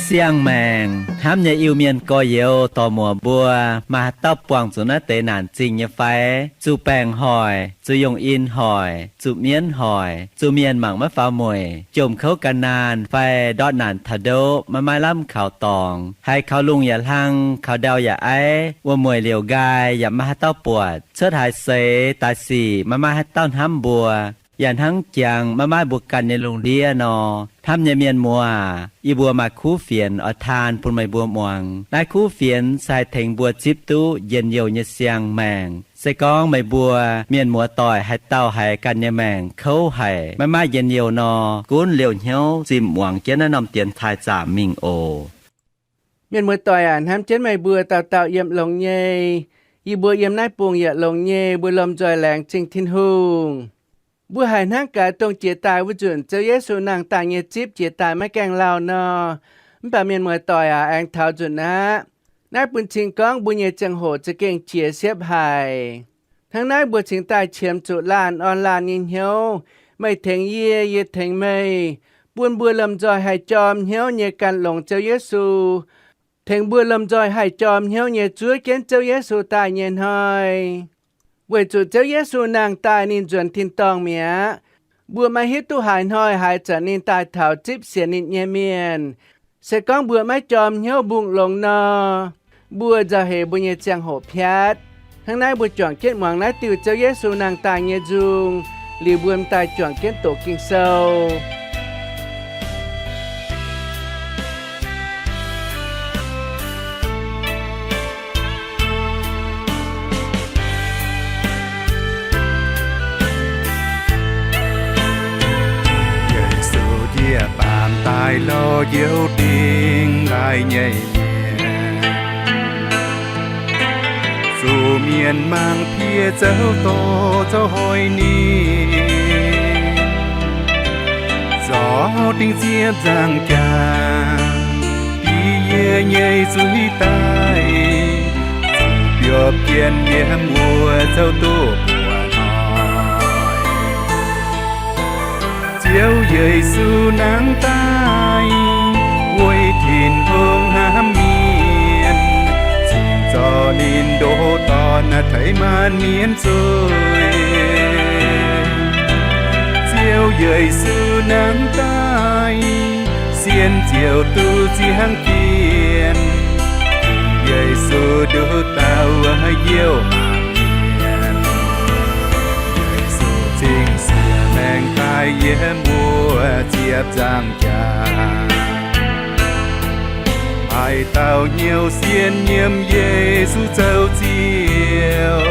Siang-maengc hnamv nyei Iu-Mienh gorx-youz dorc-muoc mbuo, maaih haaix dauh buangh zuqc naaiv deix naanc zingh nyei fai? Zuqc baengc hoic, zuqc yungh in hoic, zuqc mienv hoic, zuqc mienh mangc maiv faaux mueic, jomc kouv gan naanh fai ndortv naanc taux ndoqv maiv maaih lamh kaux dorngx, haiz kaux lungh yaac hlang, kaux ndau yaac aiv, wuom-mueic liouc nqaai yaac maiv maaih haaix dauh buatc, cuotv haaix seix daaih sic maiv maaih haaix dauh hnamv mbuo, yaac hnangv jangx maiv maaih mbuo ganh nyei lungh ndiev nor. Hnamv nyei mienh muoz aac, yie mbuo maaih kuv fienx oix taan bun meih mbuo muangx. Naaiv kuv fienx se haih tengx mbuo zipv duqv njien-youh nyei siang-maengc. Se gorngv meih mbuo mienh muoz-doic haaix dauh haiz ganh nyei maengc kouv haic, maiv maaih njien-youh nor, gunv liouh hnyouv zinh muangx jienv naaiv norm dienx taaih zaamc mingh oc. Mienh muoz-doic aac, hnamv jienv meih mbuo dauh dauh yiem longx nyei. Yie mbuo yiem naaiv bung yaac longx nyei, mbuo lomh nzoih laengz zingh Tin-Hungh. Mbuo haiz hnangv gaax dongh jiex daaih wuov nzunc Ziouv Yesu nangh daaih nyei zipv jiex daaih maiv gaengh lauh nor. Mv baac mienh muoz-doic aac, aengx taux nzunc aqv. Naaiv bun cing gorngv mbuo nyei ziangh hoc za'gengh jiex siepv haic. Hnangv naaiv mbuo cingx daaih qiemx zuqc laanh orn laanh nyei hnyouv. Meih tengx yie, yie tengx meih, bun mbuo lomh nzoih haih jorm hnyouv nyei gan longx Ziouv Yesu, tengx mbuo lomh nzoih haih jorm hnyouv nyei zuov jienv Ziouv Yesu daaih nyei hnoi. Weic zuqc Ziouv Yesu nangh daaih ninh nzuonx tin-dorngh mi'aqv. Mbuo maiv hiuv duqv haaix hnoi haaix zanc ninh daaih taux zipv sienx ninh nyei mienh. Se gorngv mbuo maiv jorm hnyouv mbungh longx nor, mbuo nzauh heix mbuo nyei ziangh hoc piatv. Hnangv naaiv mbuo juangc jienv muangx naaiv diuh Ziouv Yesu nangh daaih nyei nzung, liuz mbuo m'daaih juangc jienv doqc Ging-Sou. Yesu njiec baamh daaih lorz njoux dingh laaih nyei mienh. Zuqc mienh mangc piex zouv dorh zouv hoic ninh, zorc dingh ziepc nzaangc jaax, dix yie nyei zuiz daaih, zuqc biopv jienv yiem wuov zouv duqv buoqc hnoi. Ziouv Yesu nangv daaih, weic Tin-Hungh hnamv mienh, cingx zorc ninh ndoh dorn teix maanc mienh zuiz. Ziouv Yesu nangv daaih, sienx ziouc duqv ziangh jienv. Yesu nduqc dauh youh mienh, Yesu cingx siex maengc daaih yiem wuov ziepc nzaangc jaax. Maaih dauh hnyouv sienx nyiemc Yesu zoux Ziouv.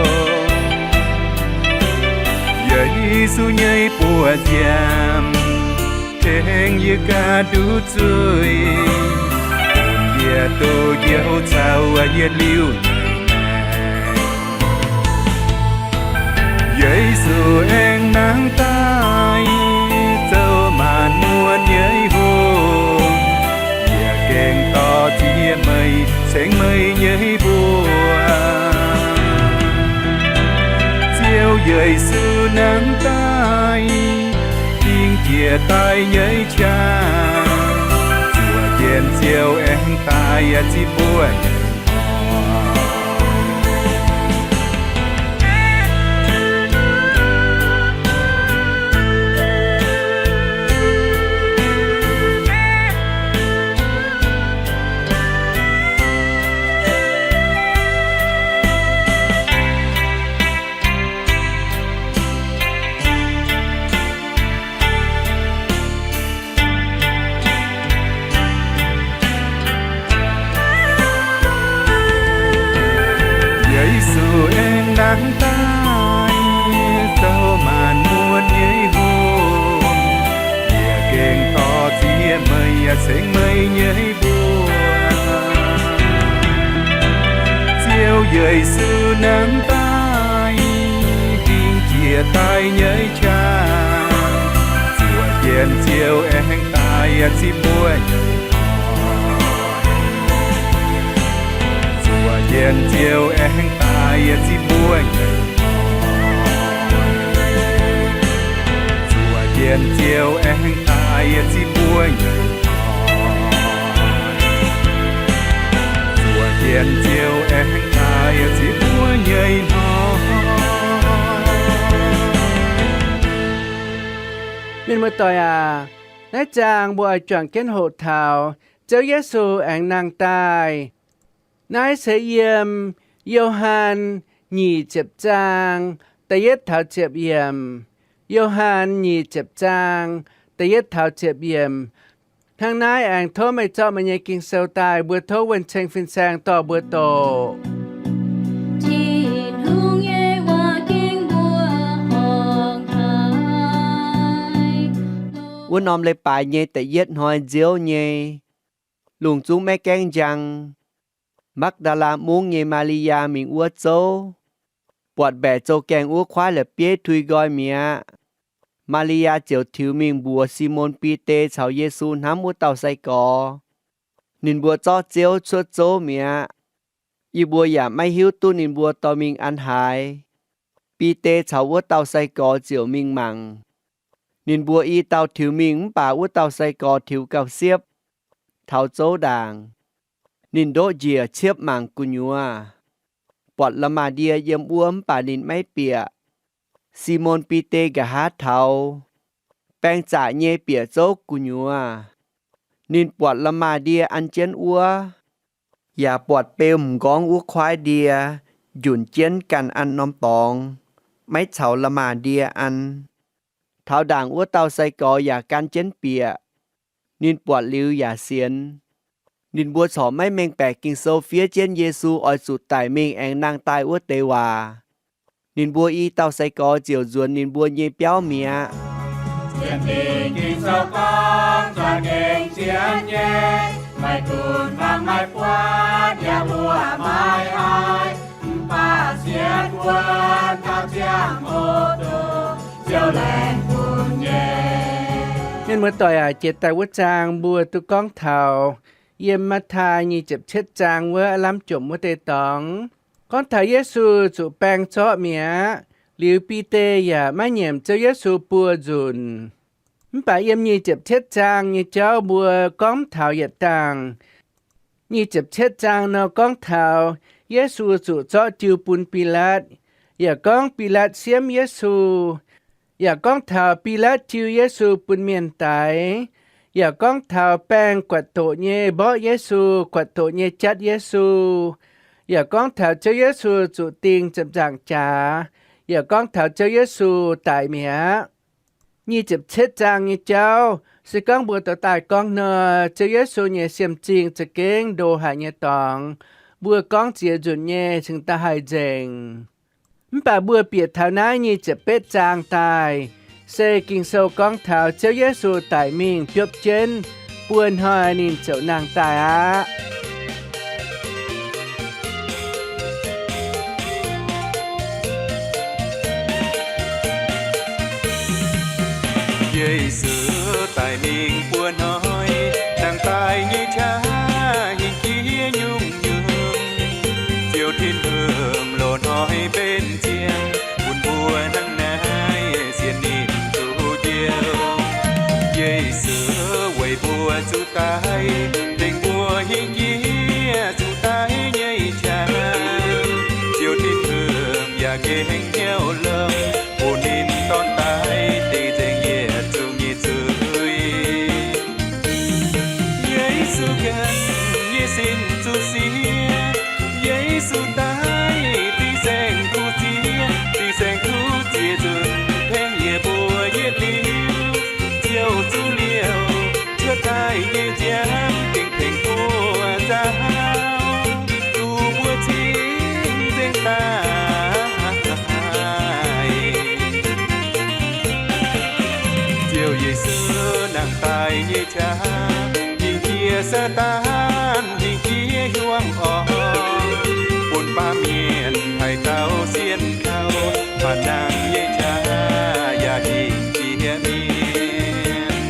Yesu nyei buoz nziaamv tengx yie ganh nduqc zuiz, bun yie duqv njoux caux yietc liuz nyei maengc. Yesu aengx nangv daaih, zoux maanc muotc nyei hungh, yie gengh dorh ziex meih cengx meih nyei mbuox. Ziouv Yesu nangv daaih, dingh jiex daaih nyei qangx, zuoqc jienv Ziouv aengx daaih yaac zipv mbuo nyei hnoi. Yesu aengx nangv daaih, zoux maanc muotc nyei hungh, yie gengh dorh ziex meih yaac cengx meih nyei mbuox. Ziouv Yesu nangv daaih, dingh jiex daaih nyei qangx, zuoqc jienv Ziouv aengx daaih daaih yietc zipv mbuo nyei hnoi. Zuoqc jienv Ziouv aengx daaih yietc zipv mbuo nyei hnoi. Zuoqc jienv Ziouv aengx daaih yietc zipv mbuo nyei hnoi. Zuoqc jienv Ziouv aengx daaih yietc zipv mbuo nyei hnoi. Mienh muoz-doic aac, naaiv zaang mbuo oix juangc jienv hoqc taux Ziouv Yesu aengx nangh daaih. Naaiv se yiem Yo^han nyic ziepc zaang da'yietv taux ziepc yiemc. Yo^han nyic ziepc zaang da'yietv taux ziepc yiemc. Hnangv naaiv aengx tov meih zorqv meih nyei Ging-Sou daaih, mbuo tov wuonh ceng fin-saeng dorh mbuo doqc. Tin-Hungh nyei waac ging mbuo horngc haic. Wuov norm leiz-baaix nyei da'yietv hnoi nziouv nyei, lungh zungv maiv gaengh njang, Makv^ndaa^laa Mungv nyei Maa^li^yaa mingh wuov zouv, buatc mbaeqc zouv-gaengh wuov kuaaiv la'bieiv tui nqoi mi'aqv. Maa^li^yaa ziouc tiux mingh mbuox Simon Bide caux Yesu hnamv wuov dauh sai-gorx. Ninh mbuo zorqv Ziouv cuotv zouv mi'aqv. Yie mbuo yaac maiv hiuv duqv ninh mbuo dorh mingh an haaix. Bide caux wuov dauh sai-gorx ziouc mingh mangc. Ninh mbuo i dauh tiux mingh mv baac wuov dauh sai-gorx tiux gauh siepv, taux zouv ndaangc. Ninh ndoqv njiec ciepv mangc gu'nyuoz, buatc la'maah ndie yiem wuov mv baac ninh maiv bieqc. Simon Bide nqa'haav taux, baeng zaqc nyei bieqc zouv gu'nyuoz. Ninh buatc la'maah ndie an jienv wuov, yaac buatc beu m'nqorngv wuov kuaaiv ndie njunc jienv ganh an norm dorngx, maiv caux la'maah ndie an. Taux ndaangc wuov dauh sai-gorx yaac gan jienv bieqc. Ninh buatc liuz yaac sienx. Ninh mbuo corc maiv mengh baeqc Ging-Sou fiev jienv Yesu oix zuqc daic mingh aengx nangh daaih wuov deix waac. Ninh mbuo i dauh sai-gorx ziouc nzuonx ninh mbuo nyei biauv mi'aqv. Sienx Ging-Sou gorngv za'gengh sienx nyei, maiv gunv fangx maiv buatc yaac mbuo maiv haih, mv baac sienx wuonv taux ziangh hoc dongh Ziouv laengz bun nyei. Mienh muoz-doic aac, jiex daaih wuov zaang mbuo duqv gorngv taux yiem Matv^taai nyic ziepc cietv zaang wuov aav lamh jomc wuov deix dorngx, gorngv taux Yesu zuqc baeng zorqv mi'aqv. Liuz Bide yaac maiv nyiemc Ziouv Yesu buo nzunc. Mv baac yiem nyic ziepc cietv zaang nyei jauv mbuo gorngv taux yietc dangh. Nyic ziepc cietv zaang nor gorngv taux Yesu zuqc zorqv jiu bun Bilaatv, yaac gorngv Bilaatv siemv Yesu, yaac gorngv taux Bilaatv jiu Yesu bun mienh daix, yaac gorngv taux baengh guatc doqc nyei mborqv Yesu, guatc doqc nyei jatv Yesu, yaac gorngv taux Ziouv Yesu zuqc dingh ziepc nzaangc jaax, yaac gorngv taux Ziouv Yesu daic mi'aqv. Nyic ziepc cietv zaang nyei jauv se gorngv mbuo dorh daaih gorngv nor, Ziouv Yesu nyei siemv-zingh za'gengh ndo haic nyei dorngx, mbuo gorngv ziex nzunc nyei cingx daaih haih nzengc. Mv baac mbuo bieqc taux naaiv nyic ziepc betv zaang daaih, se Ging-Sou gorngv taux Ziouv Yesu daic mingh biopv jienv buo hnoi ninh ziouc nangh daaih aqv. Yesu daic mingh buo hnoi, nangh daaih nyei qaqv hingh jiex nyungc-nyungc. Ziouv Tin-Hungh loz-hnoi mbenc zien, bun mbuo hnangv naaiv sienx ninh duqv Ziouv. Yesu weic mbuo zuqc daic, tengx mbuo hingh jiex zuqc daiv nyei qaqv. Ziouv Tin-Hungh yaac gengh hnyouv longx, bun ninh dorn daic dingc nzengc yietc zungv nyei zuiz. Yesu ganh nyei sin zuqc siev, Yesu daic dingc saeng-kuv ziex, dingc saeng-kuv ziex nzunc hnangv yie mbuo yietc liuz, Ziouv zuqc liouh cuotv daaih nyei nziaamv gengh tengx mbuo nzaaux, zuqc mbuo cingx nzengc daaih. Ziouv Yesu nangh daaih nyei qaqv, hingh jiex Saadaan hingh jiex hiuang orn, bun baamh mienh haih taux sienh kaux, faanh nangh nyei qaqv yaac hingh jiex mienh.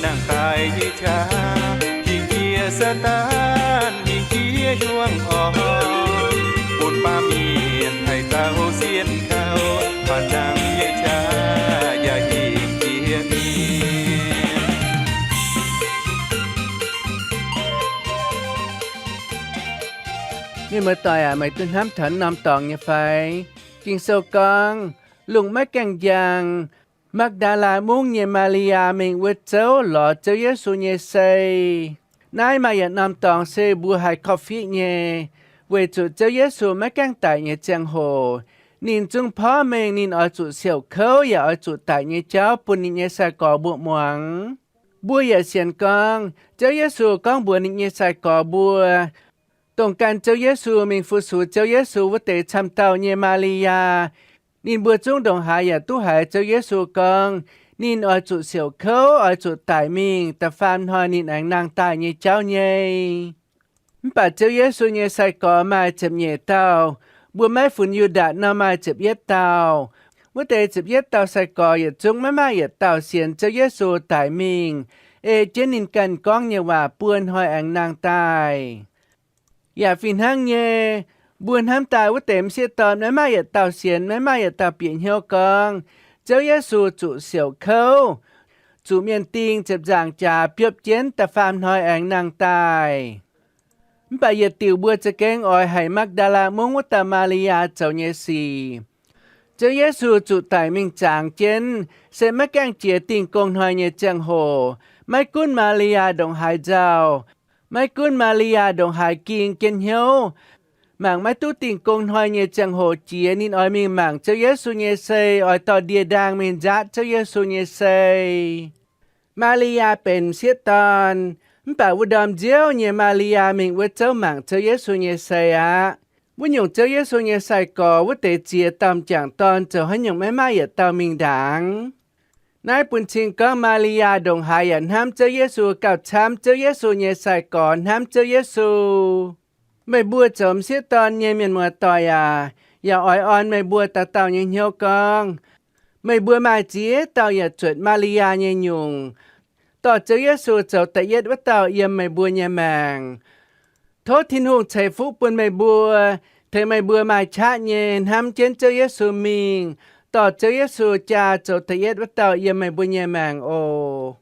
Nangh daaih nyei qaqv, hingh jiex Saadaan, hingh jiex hiuang orn, bun baamh mienh haih dau sienh kouv, baac nangh nyei qaqv yaac hingh jiex mienh. Mienh muoz-doic aac, meih duqv hnamv taux norm dorngx nyei fai? Ging-Sou gorngv, lungh maiv gaengh njang, Makv^ndaa^laa Mungv nyei Maa^li^yaa mingh wuov zouv lorz Ziouv Yesu nyei sei. Naaiv maaih yietc norm dorngx se mbuo haiz korv-fiqv nyei, weic zuqc Ziouv Yesu maiv gaengh daic nyei ziangh hoc, ninh zungv porv mengh ninh oix zuqc siouc kouv yaac oix zuqc daic nyei jauv bun ninh nyei sai-gorx mbuo muangx. Mbuo yaac sienx gorngv Ziouv Yesu gorngv mbuox ninh nyei sai-gorx mbuo, dongh gan Ziouv Yesu mingh fu-sux Ziouv Yesu wuov deix camv dauh nyei Maa^li^yaa, ninh mbuo zungv ndongc haaix yaac duqv haiz Ziouv Yesu gorngv ninh oix zuqc siouc kouv, oix zuqc daic mingh, da'faam hnoi ninh aengx nangh daaih nyei jauv nyei. Mv baac Ziouv Yesu nyei sai-gorx maaih ziepc nyeic dauh, mbuo maiv funx Yu^ndaatc nor maaih ziepc yietv dauh. Wuov deix ziepc yietv dauh sai-gorx yietc zungv maiv maaih yietc dauh sienx Ziouv Yesu daic mingh, ei jienv ninh ganh gorngv nyei waac buo hnoi aengx nangh daaih. Yaac fih hnangv nyei, mbuo hnamv daaih wuov deix m'sieqv dorn maiv maaih yietc dauh sienx, maiv maaih yietc dauh bieqc hnyouv gorngv Ziouv Yesu zuqc siouc kouv, zuqc mienh ding ziepc nzaangc jaax biopv jienv da'faam hnoi aengx nangh daaih. Mv baac yietc diuc mbuo za'gengh oix haic Makv^ndaa^laa Mungv wuov dauh Maa^li^yaa zoux nyei sic. Ziouv Yesu zuqc daic mingh zangx jienv, se maiv gaengh jiex Dingh Gong Hnoi nyei ziangh hoc, maiv gunv Maa^li^yaa ndongc haaix nzauh, maiv gunv Maa^li^yaa ndongc haaix ging jienv hnyouv, mangc maiv duqv Dingh Gong Hnoi nyei ziangh hoc jiex ninh oix mingh mangc Ziouv Yesu nyei sei, oix dorh ndie-ndaang mingh nzaatv Ziouv Yesu nyei sei. Maa^li^yaa benx m'sieqv dorn, mv baac wuov ndorm nziouv nyei Maa^li^yaa mingh wuov zouv mangc Ziouv Yesu nyei sei aqv. Wuov nyungc Ziouv Yesu nyei sai-gorx wuov deix ziex dauh m'jangc dorn zoux haaix nyungc maiv maaih yietc dauh mingh ndaangc. Naaiv bun cing gorngv Maa^li^yaa ndongc haaix yaac hnamv Ziouv Yesu gauh camv Ziouv Yesu nyei sai-gorx hnamv Ziouv Yesu. Meih mbuo zoux m'sieqv dorn nyei mienh muoz-doic aac, yaac oix orn meih mbuo dauh dauh nyei hnyouv gorngv, meih mbuo maaih ziex dauh yaac zuotc Maa^li^yaa nyei nyungc, dorh Ziouv Yesu zoux da'yietv wuov dauh yiem meih mbuo nyei maengc. Tov Tin-Hungh ceix fuqv bun meih mbuo, tengx meih mbuo maaih qaqv nyei hnamv jienv Ziouv Yesu mingh, dorh Ziouv Yesu jaa zoux da'yietv wuov dauh yiem meih mbuo nyei maengc oc.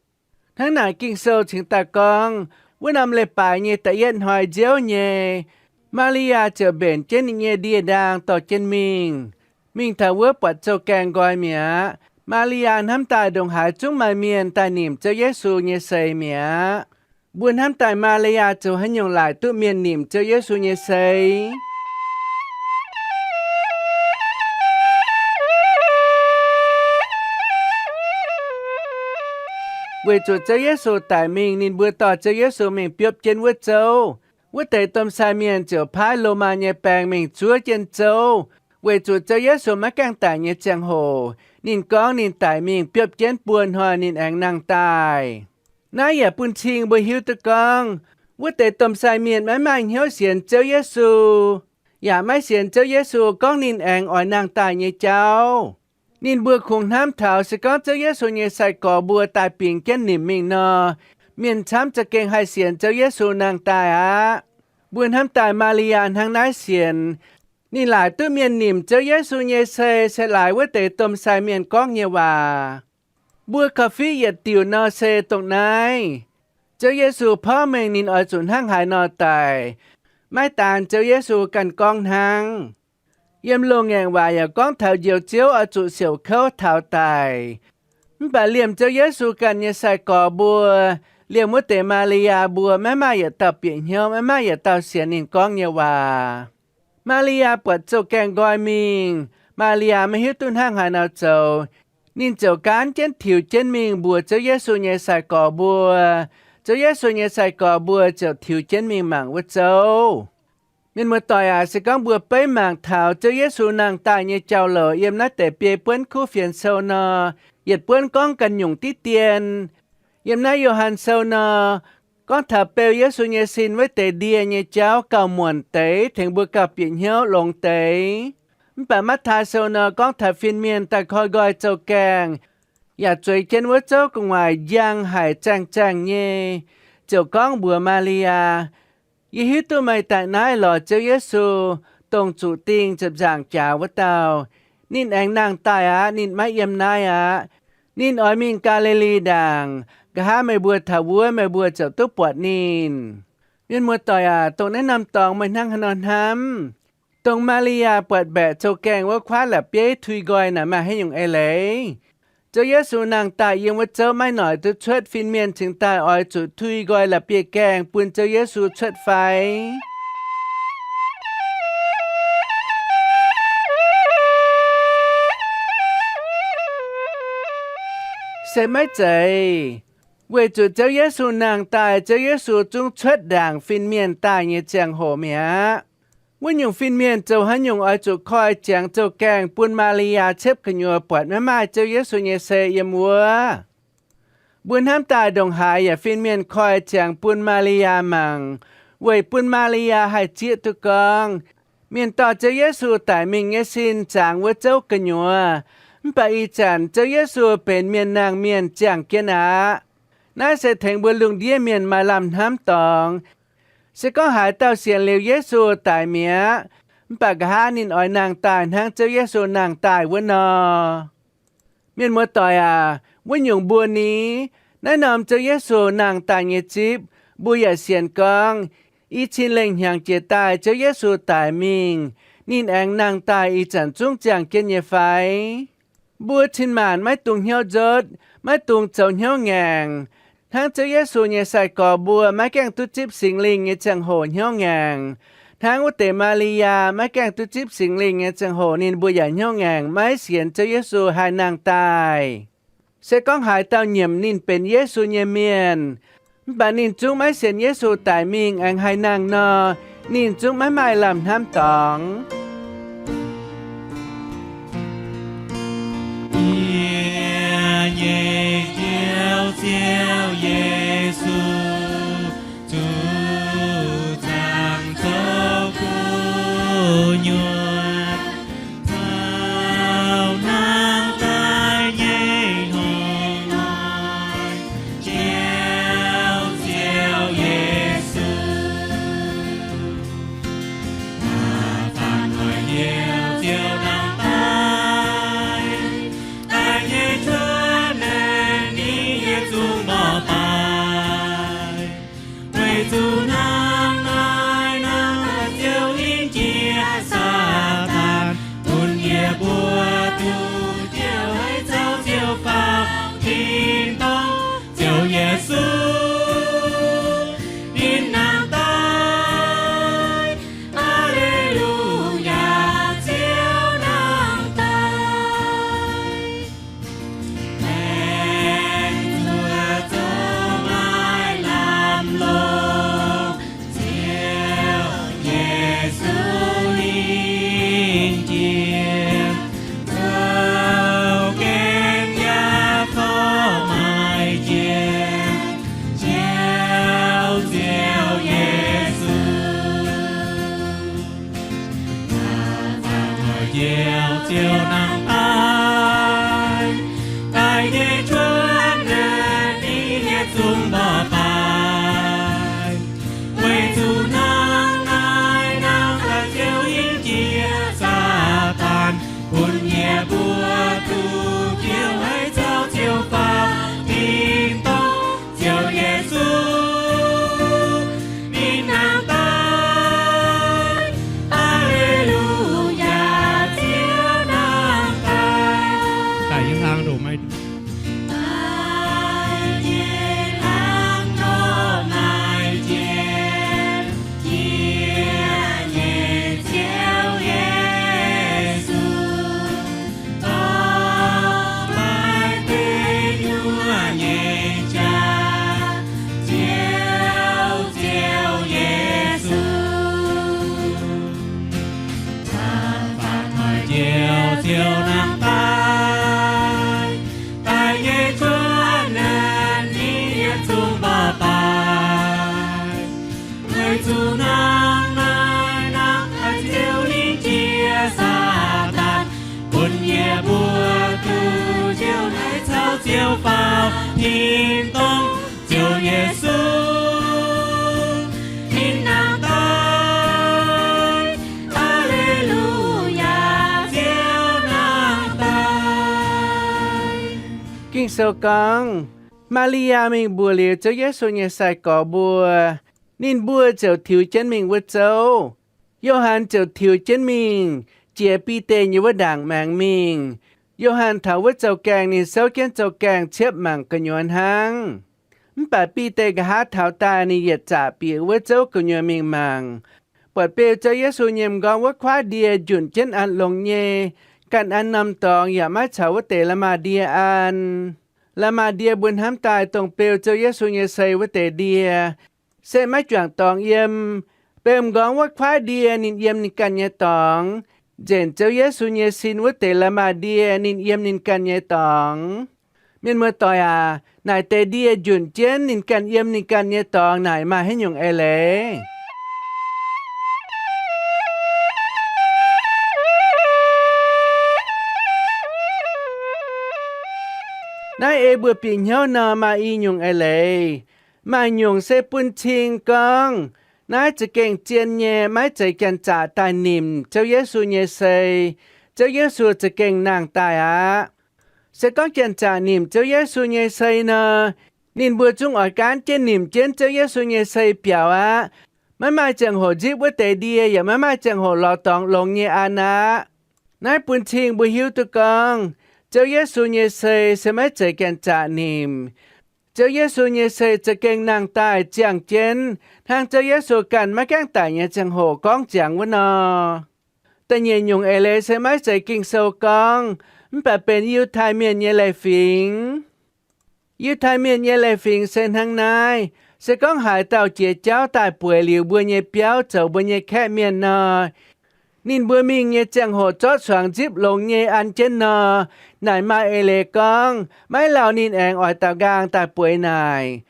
Hnangv naaic Ging-Sou cingx daaih gorngv, wuov norm leiz-baaix nyei da'yietv hnoi nziouv nyei, Maa^li^yaa ziouc mbenc jienv ninh nyei ndie-ndaang dorh jienv mingh, mingh taux wuov buatc zouv-gaengh nqoi mi'aqv. Maa^li^yaa hnamv daaih ndongc haaix zungv maaih mienh daaih nimc Ziouv Yesu nyei sei mi'aqv. Mbuo hnamv daaih Maa^li^yaa zoux haaix nyungc laaic duqv mienh nimc Ziouv Yesu nyei sei? Weic zuqc Ziouv Yesu daic mingh, ninh mbuo dorh Ziouv Yesu mingh biopv jienv wuov zouv. Wuov deix domh sai mienh ziouc paaiv Lomaa nyei baeng mingh zuov jienv zouv, weic zuqc Ziouv Yesu maiv gaengh daic nyei ziangh hoc, ninh gorngv ninh daic mingh biopv jienv buo hnoi ninh aengx nangh daaih. Naaiv yaac bun cing mbuo hiuv duqv gorngv, wuov deix domh sai mienh maiv maaih hnyouv sienx Ziouv Yesu, yaac maiv sienx Ziouv Yesu gorngv ninh aengx oix nangh daaih nyei jauv. Ninh mbuo kungx hnamv taux se gorngv Ziouv Yesu nyei sai-gorx mbuo daaih bingx jienv nimc mingh nor, mienh camv za'gengh haih sienx Ziouv Yesu nangh daaih aqv. Mbuo hnamv daaih Maa^li^yaa hnangv naaiv sienx. Ninh laaic duqv mienh nimc Ziouv Yesu nyei sei se laaix wuov deix domh sai mienh gorngv nyei waac. Mbuo korv-fiqv yietc diuc nor se dongh naaiv. Ziouv Yesu porv mengh ninh oix zuqc hnangv haaix nor daic. Maiv daan Ziouv Yesu ganh gorngv hnangv. Yiem loz-ngaengc waac yaac gorngv taux Njoux Ziouv oix zuqc siouc kouv taux daic. Mv baac liemh Ziouv Yesu ganh nyei sai-gorx mbuo, liemh wuov deix Maa^li^yaa mbuo maiv maaih yietc dauh bieqc hnyouv, maiv maaih yietc dauh sienx ninh gorngv nyei waac. Maa^li^yaa buatc zouv-gaengh nqoi mingh, Maa^li^yaa maiv hiuv duqv hnangv haaix nor zoux. Ninh ziouc gaanv jienv tiux jienv mingh mbuox Ziouv Yesu nyei sai-gorx mbuo. Ziouv Yesu nyei sai-gorx mbuo ziouc tiux jienv mingh mangc wuov zouv. Mienh muoz-doic aac, se gorngv mbuo beiv mangc taux Ziouv Yesu nangh daaih nyei jauv-louc yiem naaiv deix biei buonv kuv fienx sou nor, yietc buonv gorngv ganh nyungc diqv dien. Yiem naaiv Yo^han Sou nor, gorngv taux beu Yesu nyei sin wuov deix ndie nyei jauv gauh muonc deix, tengx mbuo gauh bieqc hnyouv longx deix. Mv baac Matv^tai Sou nor gorngv taux fin-mienh daaih koi nqoi zouv-gaengh, yaac zueiz jienv wuov zouv gu'nguaaic njang haic zaengh zaengh nyei, ziouc gorngv mbuox Maa^li^yaa, Yie hiuv duqv meih daaih naaiv lorz Ziouv Yesu, dongh zuqc dingh ziepc nzaangc jaax wuov dauh. Ninh aengx nangh daaih aqv. Ninh maiv yiem naaiv aqv. Ninh oix mingh Gaa^li^li Ndaangc. Nqa'haav meih mbuo taux wuov, meih mbuo ziouc duqv buatc ninh. Mienh muoz-doic aac, dongh naaiv norm dorngx meih hnangv haaix nor hnamv? Dongh Maa^li^yaa buatc mbaeqc zouv-gaengh wuov kuaaiv la'bieiv tui nqoi naaic maaih haaix nyungc eix leiz? Ziouv Yesu nangh daaih yiem wuov zouv maiv noic duqv cuotv, fin-mienh cingx daaih oix zuqc tui nqoi la'bieiv-gaengh bun Ziouv Yesu cuotv fai? Se maiv zeiz. Weic zuqc Ziouv Yesu nangh daaih, Ziouv Yesu zungv cuotv ndaangc fin-mienh daaih nyei ziangh hoc mi'aqv. Wuov nyungc fin-mienh zoux haaix nyungc oix zuqc koi ziangx zouv-gaengh bun Maa^li^yaa ciepv gu'nyuoz buatc maiv maaih Ziouv Yesu nyei sei yiem wuov. Mbuo hnamv daaih ndongc haaix yaac fin-mienh koi ziangx bun Maa^li^yaa mangc, weic bun Maa^li^yaa haih zieqv duqv gorngv, mienh dorh Ziouv Yesu daic mingh nyei sin zangx wuov zouv gu'nyuoz. Mv baac ih zanc Ziouv Yesu benx mienh nangh mienh ziangh jienv aqv. Naaiv se tengx mbuo lungh ndiev mienh maaih lamh hnamv dorngx. Se gorngv haaix dauh sienx liuz Yesu daic mi'aqv, mv baac nqa'haav ninh oix nangh daaih hnangv Ziouv Yesu nangh daaih wuov nor. Mienh muoz-doic aac, wuov nyungc mbuo ni, naaiv norm Ziouv Yesu nangh daaih nyei zipv, mbuo yaac sienx gorngv, i cin lengh hnyangx jiex daaih Ziouv Yesu daic mingh, ninh aengx nangh daaih ih zanc zungv ziangh jienv nyei fai? Mbuo cin-maanc maiv dungx hnyouv nzotv, maiv dungx zoux hnyouv ngaengc. Hnangv Ziouv Yesu nyei sai-gorx mbuo maiv gaengh duqv zipv Singx Lingh nyei ziangh hoc hnyouv ngaengc, hnangv wuov deix Maa^li^yaa maiv gaengh duqv zipv Singx Lingh nyei ziangh hoc ninh mbuo yaac hnyouv ngaengc maiv sienx Ziouv Yesu haih nangh daaih. Se gorngv haaix dauh nyiemc ninh benx Yesu nyei mienh, mv baac ninh zungv maiv sienx Yesu daic mingh aengx haih nangh nor, ninh zungv maiv maaih lamh hnamv dorngx. Yie nyei Njoux Ziouv Yesu, zuqc zaangc zoux gu'nyuoz, taux nangh daaih nyei hnoi, Njoux Ziouv Yesu, da'faanh noic Njoux Ziouv nangh daaih, daaih nyei cuotv naaiv ninh yietc zungv mborqv baaix. Weic zuqc nangh naaiv nangh daaih Ziouv hingh jiex Saadaan, bun yie mbuo duqv Ziouv haiz zaux Ziouv faaux tin-dorngh. Ziouv Yesu, ninh nangh daaih. Aa^le^lu^yaa, Ziouv nangh daaih. Laengz zuqc zoux maaih lamh longc Ziouv Yesu hingh jiex, zoux gaengh yaac korv-maaih jiex Njoux Ziouv Yesu. Da'faanh noic Njoux Ziouv nangh daaih, daaih nyei cuotv naaiv ninh yietc zungv mborqv baaix. Weic zuqc nangh naaiv nangh daaih Ziouv hingh jiex Saadaan, bun yie mbuo duqv Ziouv haiz zaux Ziouv faaux tin-dorngh. Ziouv Yesu, ninh nangh daaih. Aa^le^lu^yaa, Ziouv nangh daaih. Daaih nyei hlang ndoqc maiv, daaih nyei hlang Sou gorngv, Maa^li^yaa mingh mbuox liuz Ziouv Yesu nyei sai-gorx mbuo, ninh mbuo ziouc tiux jienv mingh wuov zouv. Yo^han ziouc tiux jienv mingh, jiex Bide nyei wuov ndaangc maengx mingh. Yo^han taux wuov zouv-gaengh, ninh souv jienv zouv-gaengh ciepv mangc gu'nyuoz hnangv. Mv baac Bide nqa'haav taux daaih, ninh yietc zaqc bieqc wuov zouv gu'nyuoz mingh mangc, buatc beu Ziouv Yesu nyei m'nqorngv wuov kuaaiv ndie njunc jienv an longx nyei, ganh an norm dorngx, yaac maiv caux wuov deix la'maah ndie an. La'maah ndie mbuo hnamv daaih dongh beu Ziouv Yesu nyei sei wuov deix ndie, se maiv juangc dorngx yiem. Beu m'nqorngv wuov kuaaiv ndie ninh yiem ninh ganh nyei dorngx. Nzenc Ziouv Yesu nyei sin wuov deix la'maah ndie ninh yiem ninh ganh nyei dorngx. Mienh muoz-doic aac, naaic deix ndie njunc jienv ninh ganh yiem ninh ganh nyei dorngx naaic maaih haaix nyungc eix leiz? Naaiv ei mbuo bieqc hnyouv nor maaih i nyungc eix leiz. Maaih nyungc se bun cing gorngv naaiv za'gengh zien nyei, maiv zeiz janx-zaqc daaih nimc Ziouv Yesu nyei sei. Ziouv Yesu za'gengh nangh daaih aqv. Se gorngv janx-zaqc nimc Ziouv Yesu nyei sei nor, ninh mbuo zungv oix gaanv jienv nimc jienv Ziouv Yesu nyei sei biaux aqv. Maiv maaih ziangh hoc nzipv wuov deix ndie, yaac maiv maaih ziangh hoc lorz dorngx longx nyei an aqv. Naaiv bun cing mbuo hiuv duqv gorngv Ziouv Yesu nyei sei se maiv zeiz janx-zaqc nimc. Ziouv Yesu nyei sei za'gengh nangh daaih ziangh jienv, hnangv Ziouv Yesu ganh maiv gaengh daic nyei ziangh hoc gorngv ziangx wuov nor. Da'nyeic nyungc eix leiz se maiv zeiz Ging-Sou gorngv, mv baac benx Yiutai Mienh nyei leiz-fingx. Yiutai Mienh nyei leiz-fingx se hnangv naaiv. Se gorngv haaix dauh jiex jauv daaih bueix liuz mbuo nyei biauv zoux mbuo nyei kaeqv mienh nor, ninh mbuo mingh nyei ziangh hoc zorqv suangx nzipv longx nyei an jienv nor, naaic maaih eix leiz gorngv maiv lauh ninh aengx oix daaux nqaang daaih bueix naaic.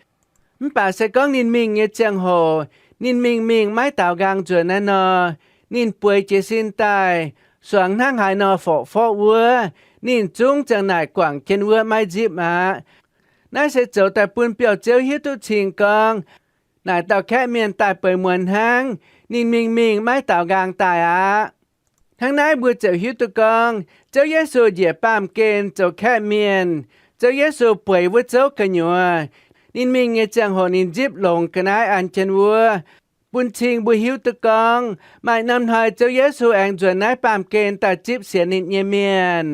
Mv baac se gorngv ninh mingh nyei ziangh hoc, ninh mingh mingh maiv daaux nqaang nzuonx naaiv nor, ninh bueix jiez sin daaih, suangx hnangv haaix nor forqv-forqv wuov, ninh zungv ziang naaic guangc jienv wuov, maiv nzipv aqv. Naaiv se zoux daaih bun biauv-ziouv hiuv duqv cing gorngv, naaic dauh kaeqv mienh daaih bueix muonz hnangv, ninh mingh mingh maiv daaux nqaang daaih aqv. Hnangv naaiv mbuo ziouc hiuv duqv gorngv Ziouv Yesu njiec baamh gen zoux kaeqv mienh. Ziouv Yesu bueix wuov zouv gu'nyuoz, ninh mingh nyei ziangh hoc ninh nzipv longx ga'naaiv an jienv wuov, bun cing mbuo hiuv duqv gorngv maaih norm hnoi Ziouv Yesu aengx nzuonx naaiv baamh gen daaih zipv sienx ninh nyei mienh.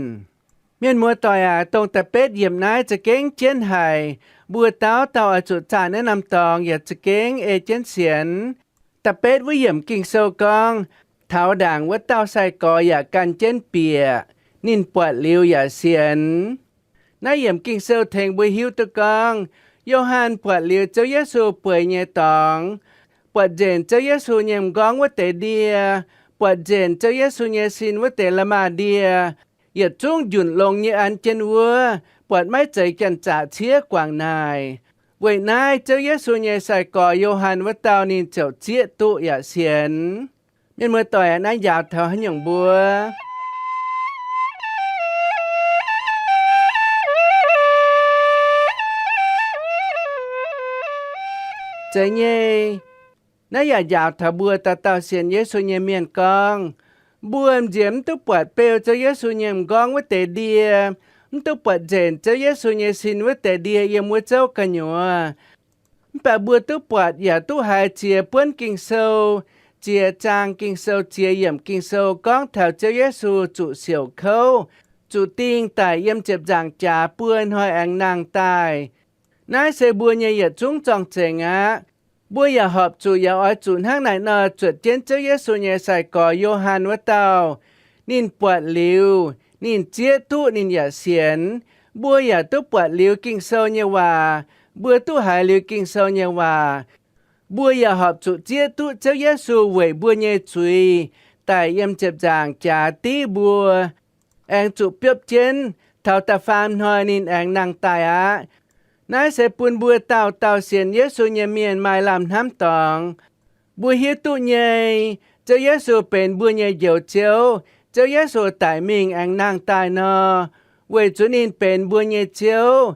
Mienh muoz-doic aac, dongh da'betv yiemc naaiv za'gengh jienv haic. Mbuo dauh dauh oix zuqc zaah naaiv norm dorngx yaac za'gengh ei jienv sienx. Da'betv wuov yiemc Ging-Sou gorngv, taux ndaangc wuov dauh sai-gorx yaac gan jienv bieqc, ninh buatc liuz yaac sienx. Naaiv yiemc Ging-Sou tengx mbuo hiuv duqv gorngv, Yo^han buatc liuz Ziouv Yesu bueix nyei dorngx, buatc nzenc Ziouv Yesu nyei m'nqorngv wuov deix ndie, buatc nzenc Ziouv Yesu nyei sin wuov deix la'maah ndie, yietc zungv njunc longx nyei an jienv wuov, buatc maiv zeiz janx-zaqc ciev guangc naaic. Weic naaiv Ziouv Yesu nyei sai-gorx Yo^han wuov dauh ninh ziouc zieqv duqv yaac sienx. Mienh muoz-doic aac, naaiv njaaux taux haaix nyungc mbuo? Zeiz nyei. Naaiv yaac njaaux taux mbuo dauh dauh sienx Yesu nyei mienh gorngv, mbuo m'nziex mv duqv buatc beu Ziouv Yesu nyei m'nqorngv wuov deix ndie, mv duqv buatc nzenc Ziouv Yesu nyei sin wuov deix ndie yiem wuov zouv gu'nyuoz. Mv baac mbuo duqv buatc yaac duqv haiz ziex buonv Ging-Sou, ziex zaang Ging-Sou, ziex yiemc Ging-Sou gorngv taux Ziouv Yesu zuqc siouc kouv, zuqc dingh daic yiem ziepc nzaangc jaax buo hnoi aengx nangh daaih. Naaiv se mbuo nyei yietc zungv zorng-zengx aqv. Mbuo yaac horpc zuqc yaac oix zuqc hnangv naaic nor zuotc jienv Ziouv Yesu nyei sai-gorx Yo^han wuov dauh. Ninh buatc liuz, ninh zieqv duqv, ninh yaac sienx. Mbuo yaac duqv buatc liuz Ging-Sou nyei waac. Mbuo duqv haiz liuz Ging-Sou nyei waac. Mbuo yaac horpc zuqc zieqv duqv Ziouv Yesu weic mbuo nyei zuiz daic yiem ziepc nzaangc jaax div mbuo, aengx zuqc biopv jienv, taux da'faam hnoi ninh aengx nangh daaih aqv. Naaiv se bun mbuo dauh dauh sienx Yesu nyei mienh maaih lamh hnamv dorngx. Mbuo hiuv duqv nyei, Ziouv Yesu benx mbuo nyei Njoux Ziouv. Ziouv Yesu daic mingh aengx nangh daaih nor, weic zuqc ninh benx mbuo nyei Ziouv.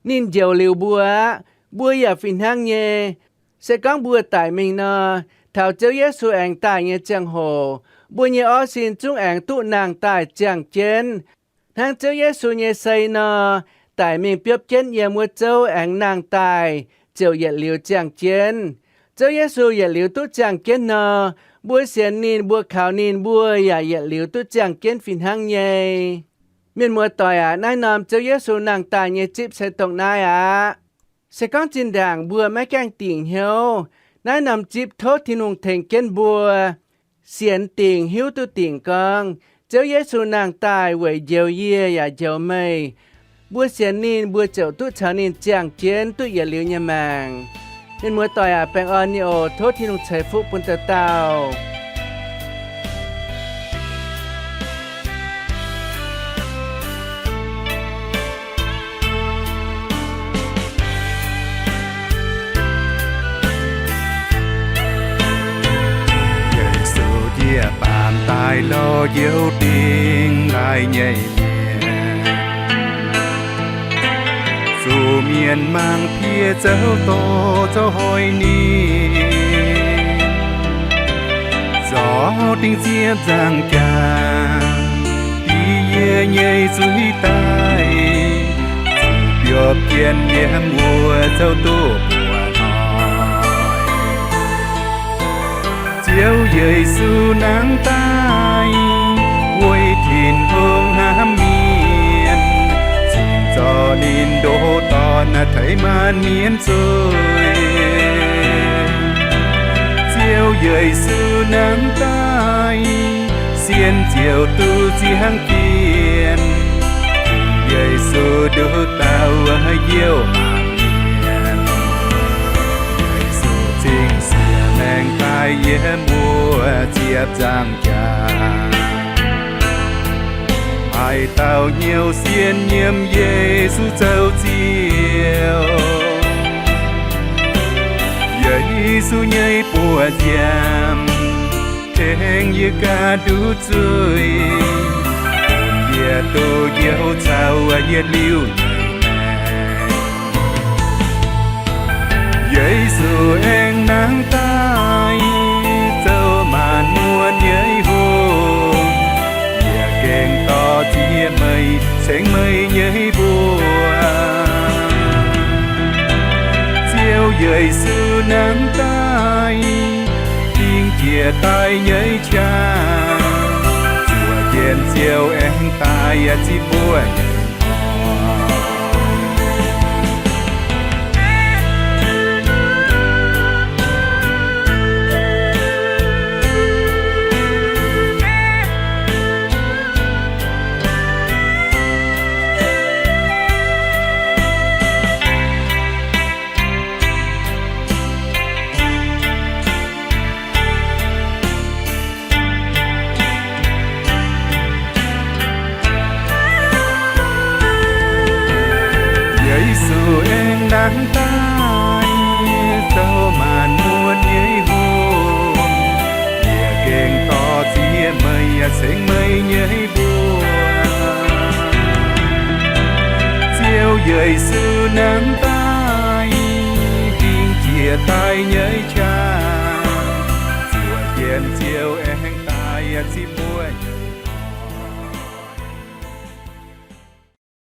Ninh njoux liuz mbuo aqv. Mbuo yaac fih hnangv nyei. Se gorngv mbuo daic mingh nor, taux Ziouv Yesu aengx daaih nyei ziangh hoc, mbuo nyei orv sin zungv aengx duqv nangh daaih ziangh jienv, hnangv Ziouv Yesu nyei sei nor, daic mingh biopv jienv yiem wuov zouv aengx nangh daaih ziouc yietc liuz ziangh jienv. Ziouv Yesu yietc liuz duqv ziangh jienv nor, mbuo sienx ninh, mbuo kaux ninh, mbuo yaac yietc liuz duqv ziangh jienv fih hnangv nyei. Mienh muoz-doic aac, naaiv norm Ziouv Yesu nangh daaih nyei zipv se dongh naaiv aqv. Se gorngv zinh ndaangc mbuo maiv gaengh dingc hnyouv, naaiv norm zipv tov Tin-Hungh tengx jienv mbuo sienx dingc, hiuv duqv dingc gorngv Ziouv Yesu nangh daaih weic njoux yie yaac njoux meih. Mbuo sienx ninh, mbuo ziouc duqv caux ninh ziangh jienv duqv yietc liuz nyei maengc. Mienh muoz-doic aac, baengh orn nyei oc. Tov Tin-Hungh ceix fuqv bun dauh dauh. Yesu njiec baamh daaih lorz njoux dingc laaix nyei mienh. Zuqc mienh mangc piex zouv dorh zouv hoic ninh, zorc dingc ziepc nzaangc jaax, dix yie nyei zuiz daaih, zuqc biopv jienv yiem wuov zouv duqv buoqc hnoi. Ziouv Yesu nangv daaih weic Tin-Hungh hnamv mienh, cingx zorc ninh ndoh Dorn teix maanc mienh zuiz. Ziouv Yesu nangv daaih, sienx ziouc duqv ziangh jienv. Yesu nduqc dauh Youh Maanc Mienh. Yesu cingx sieqv maengc daaih yiem wuov ziepc nzaangc jaax. Maaih dauh hnyouv sienx nyiemc Yesu zoux Ziouv. Yesu nyei buoz nziaamv tengx yie ganh nduqc zuiz, bun yie duqv njoux caux yietc liuz nyei maengc. Yesu aengx nangv daaih zoux maanc muotc nyei hungh. Yie gengh dorh ziex meih cengx meih nyei mbuox. Ziouv Yesu nangv daaih dingc jiex daaih nyei qaqv, zuoqc jienv Ziouv aengx daaih yaac zipv mbuo nyei hnoi. Yesu aengx nangv daaih zoux maanc muotc nyei hungh. Yie gengh dorh ziex meih yaac cengx meih nyei mbuox. Ziouv Yesu nangv daaih dingc jiex daaih nyei qaqv, zuoqc jienv Ziouv aengx daaih yaac zipv